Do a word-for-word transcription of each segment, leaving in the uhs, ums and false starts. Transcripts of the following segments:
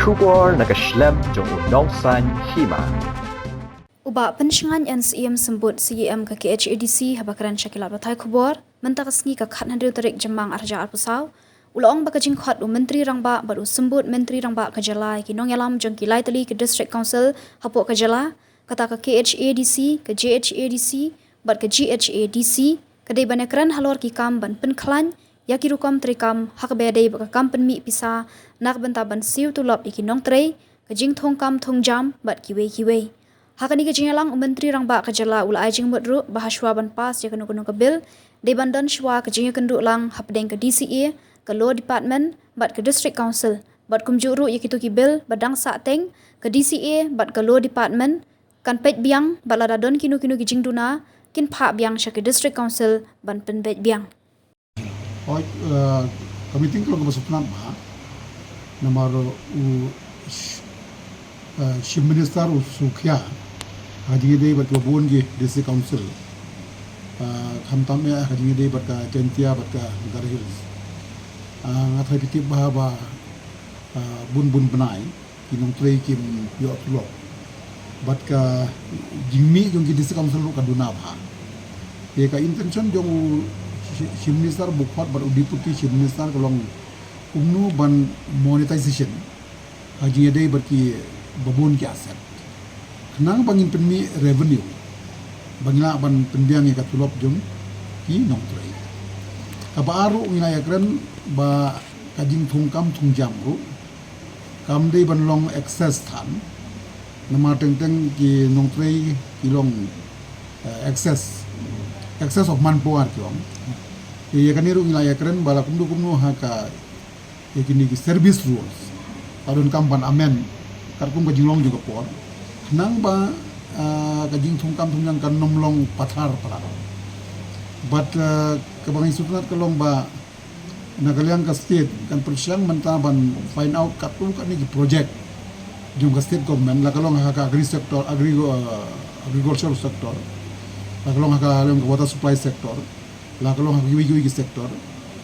Khubor na ka shlem jong u Nongsaiñ Hima. U Bah Pynshngaiñ N Syiem Symbud, C E M ka K H A D C, haba kren sha ki lad pathai khubor mynta ka sngi ka khathynriew tarik Jymmang arhajar arphew saw, u la ong ba ka jingkhot u Myntri Rangbah bad u Symbud Myntri Rangbah ka jylla ïa ki nongïalam jong ki lai tylli ki District Council hapoh ka jylla, kata ka K H A D C, ka J H A D C bad ka G H A D C, ka dei ban ïakren halor ki kam ban pynkhlaiñ ïa ki rukom treikam, ha kaba ïadei bad ka kam pynmih pisa na ka bynta ban siew tulop ïa ki nongtrei, ka jingthung kam thung jam bad kiwei kiwei. Ha kane ka jingïalang, u Myntri Rangbah ka jylla u la ai jingmut ruh ba hashwa ban pass ïa kano kano ka bill, dei ban don shwa ka jingïakynduh lang hapdeng ka D C A, ka Law Department bad ka District Council, bad kumjuh ruh ïa kito ki bill ba dang sahteng, ka D C A bad ka Law Department kan peit biang, bad lada don kino kino ki jingduna, kin phah biang sha ki District Council ban pynbeit biang. Hooid, eh, ka meeting ka long kaba sngewtynnat bha. Namar u, eh, Chief Minister u sngewkhia ha ka jingïadei bad kiba bun ki District Council. Eh, khamtam eh ha ka jingïadei bad ka Jaintia bad ka Garo Hills. Eh, nga tharai phi tip bha ba, eh, bun bun bnai ki nongtrei kim ïoh tulop bad ka jingmih jong ki District Council ruh ka duna bha. Te ka intention jong u Chi-, Chief Minister bakhot bad u Deputy Chief Minister ka long kumno ban monetization ha ka jingïadei bad kiba bun ki asset, khnang ba ngin pynmih revenue ba ngin lah ban pynbiang ïa ka tulop jong ki nongtrei. Kaba ar ruh ngi la ïakren ba ka jingthung kam thung jam ruh kam dei ban long excess than. Namar teng teng ki nongtrei ki long, eh, excess, excess of manpower ki ong. Ïa kane ruh ngi la ïakren ba la kumno kumno ha ka, ïa kine ki service rules ka donkam ban amend katkum ka jinglong jong ka por, khnang ba, eh, ka jingthung kam thung jam kan ym long pathar palat. Bad, eh, kaba ngi sngewtynnat ka long ba na ka liang ka state kan pyrshang mynta ban find out katto katne ki project jong ka state government, la ka long ha ka agri sector, agri, eh, agricultural sector, la ka long ha ka liang ka water supply sector, la ka long ha kiwei kiwei ki sector.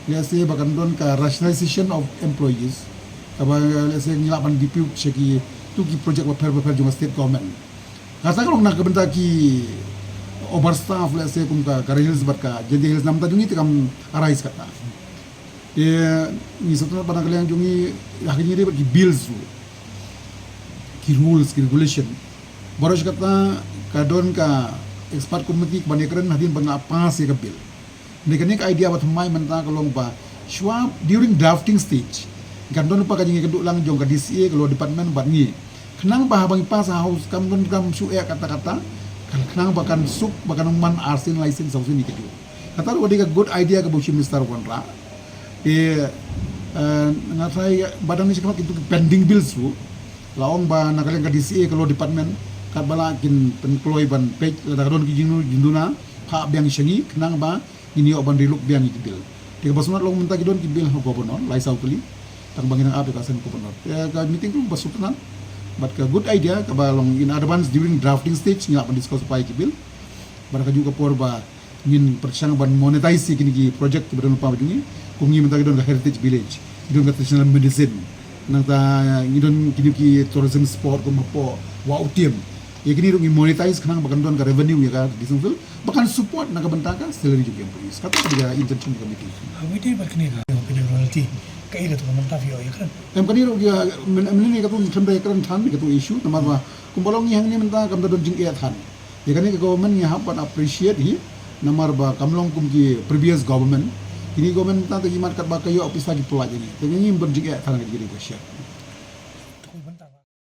Lehse ba kan don ka rationalization of employees, kaba lehse ngi lah ban depute sha kito ki project bapher bapher jong ka state government. Kata ka long na ka bynta ki overstaff, lehse kum ka Garo Hills bad ka Jaintia Hills, namar ta jong ngi te kam arise kata. Te ngi sngewtynnat ba na ka liang jong ngi ha ka jingïadei bad ki bills ruh, ki rules, ki regulation, baroh shi katta ka don ka expert committee kaban ïakren hadien ba nga pass ïa ka bill. Te kane ka idea ba thymmai mynta ka long ba shwa during drafting stage kan don lypa ka jingïakynduh lang jong ka D C A, ka Law Department bad ngi, khnang ba haba ngi pass ha House kam don kam shu eh katta katta, khnang ba kan suk, ba kan ym man arsien laisien sawsien ïa kajuh. Kata ruh ka dei ka good idea kaba u Chief Minister u wanrah. Te, eh, nga tharai ba dang ngi shu khmat kito ki pending bills ruh, la ong ba na ka liang ka D C A, ka Law Department, katba lah kin pynkloi ban peit lada ka don ki jingduna, phah biang sha ngi khnang ba ngin ïoh ban relook biang ïa ki bill. Te kaba sngewtynnat long mynta ki don ki bill ha Governor lai saw tylli, tang ba ngi nang ap ïa ka sha Governor. Te ka meeting ruh kaba sngewtynnat bad ka good idea kaba long in advance, during drafting stage ngi lah ban discuss bha ïa ki bill. Bad kajuh ka por ba ngin pyrshang ban monetize ïa kine ki project kiba don lypa ba jong ngi. Kum ngi mynta ngi don ka Heritage Village, ngi don ka traditional medicine, nangta ngi don kine ki tourism spot kum hapoh Wah Utiem. Ïa kine ruh ngi monetize khnang ba kan don ka revenue ïa ka District Council ba kan support na ka bynta ka salary jong ki employees. Kata ka dei ka intention ka meeting. Ha, kane bad kane ka, ka royalty, kaei kata ka mynta phi ïoh ïakren? Em, kane ruh ïa, myn-, myn-, kane ka tu khlem da ïakren than ïa ka tu issue, namar ba kumba long ngi hangne mynta kam da don jingeh than. Ïa kane ka government ngi hap ban appreciate hi, namar ba kam long kum ki previous government. Kine government mynta te ki mat katba ka ïoh pisa ki pynlait ïa ngi. Te ngim don jingeh than ïa kane ka share.